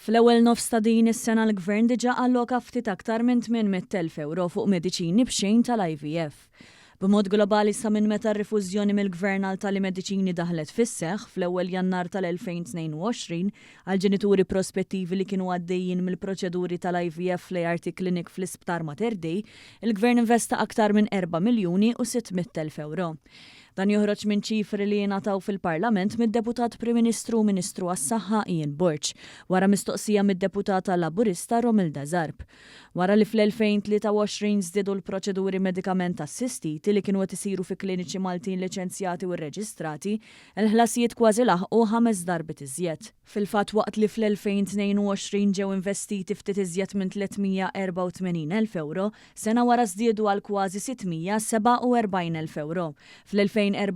Fl-ewwel nofs ta' din is-sena l-Gvern diġà alloka ftit aktar minn 800,000 ewro fuq mediċini b'xejn tal-IVF. B'mod globali sa minn meta r-rifużjoni mill-Gvern għal tali mediċini daħlet fis-seħħ fl-ewwel Jannar tal-2022 għal ġenituri prospettivi li kienu għaddejjin mill-proċeduri tal-IVF fl-ART Clinic fl-Isptar Mater Dei, il-Gvern investa aktar minn 4 miljuni u 600,000 ewro. Dan joħroġ minn ċifri li ingħataw fil-Parlament mid-Deputat Prim Ministru u Ministru għas-Saħħa Ian Borg, wara mistoqsija mid-Deputata Laburista Romilda Zarb. Wara li fl-2023 żdiedu l-proċeduri medikament assistiti li kienu qed isiru fi kliniċi Maltin liċenzjati u rreġistrati, il-ħlasijiet kważi laħqu ħames darbiet iżjed. Fil-fatt waqt li fl-2022 ġew investiti ftit iżjed minn 384,000 ewro, Sena wara żdiedu għal kważi 647,000 ewro, fl-2024 għal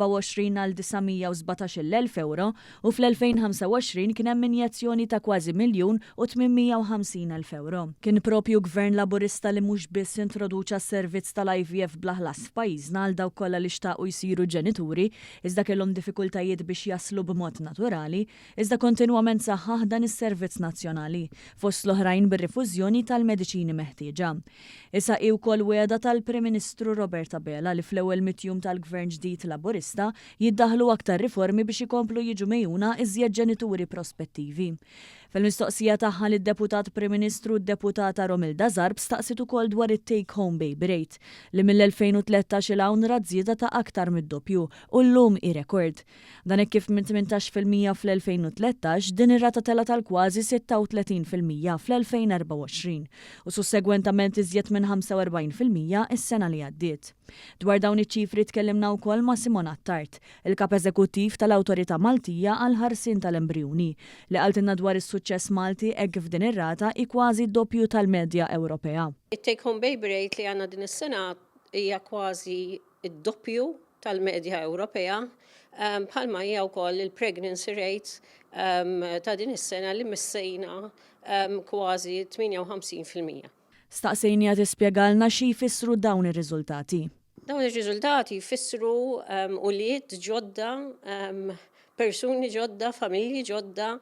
917,000 ewro u fl-2025 kien hemm injezzjoni ta' kważi 1,850,000 ewro. Kien proprju Gvern Laburista li mhux biss introduċa s-servizz tal-IVF bla ħlas f'pajjiżna għal dawk kollha li xtaqu jsiru ġenituri iżda kellhom diffikultajiet biex jaslu b'mod naturali, iżda kontinwament saħħaħ dan is-servizz nazzjonali, fost l-oħrajn bir-rifużjoni tal-mediċini meħtieġa. Issa hi wkoll wegħda tal-Prim Ministru Robert Abela li fl-ewwel mitt jum tal-Gvern ġdid Laburista jiddaħħlu aktar riformi biex ikomplu jiġu megħjuna iżjed ġenituri prospettivi. Fil-mistoqsija tagħha lid-Deputat Prim Ministru d-Deputata Romilda Zarb staqsiet ukoll dwar it-take home baby rate, li mill-2013 'il hawn rat żieda ta' aktar mid-doppju u llum hi rekord. Dan hekk kif minn 18% fl-2013, din ir-rata telgħet għal kważi 36% fl-2024 u sussegwentament iżjed minn 45% is-sena li għaddiet. Dwar dawn iċ-ċifri tkellimna wkoll ma' Simon Attard, il-Kap Eżekuttiv tal-Awtorità Maltija għall-Ħarsien tal-Embrijuni, li qaltilna dwar is-suċċess Malti hekk kif din ir-rata hi kważi d-doppju tal-medja Ewropea. It-take home baby rate li għandna din is-sena hija kważi d-doppju tal-medja Ewropea, bħalma hija wkoll il-pregnancy rate ta' din is-sena li missejna kważi 58%. Staqsejniha tispjegalna xi jfissru dawn ir-riżultati. Dawn ir-riżultati jfissru ulied ġodda, persuni ġodda, familji ġodda,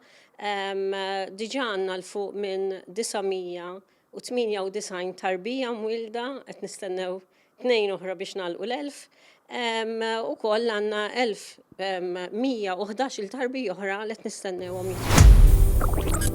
diġà għandna 'l fuq minn 998 tarbija mwielda, qed nistennew tnejn oħra biex nagħlqu l-1000, ukoll għandna 1111 il tarbija oħra li qed nistennewhom jiġu.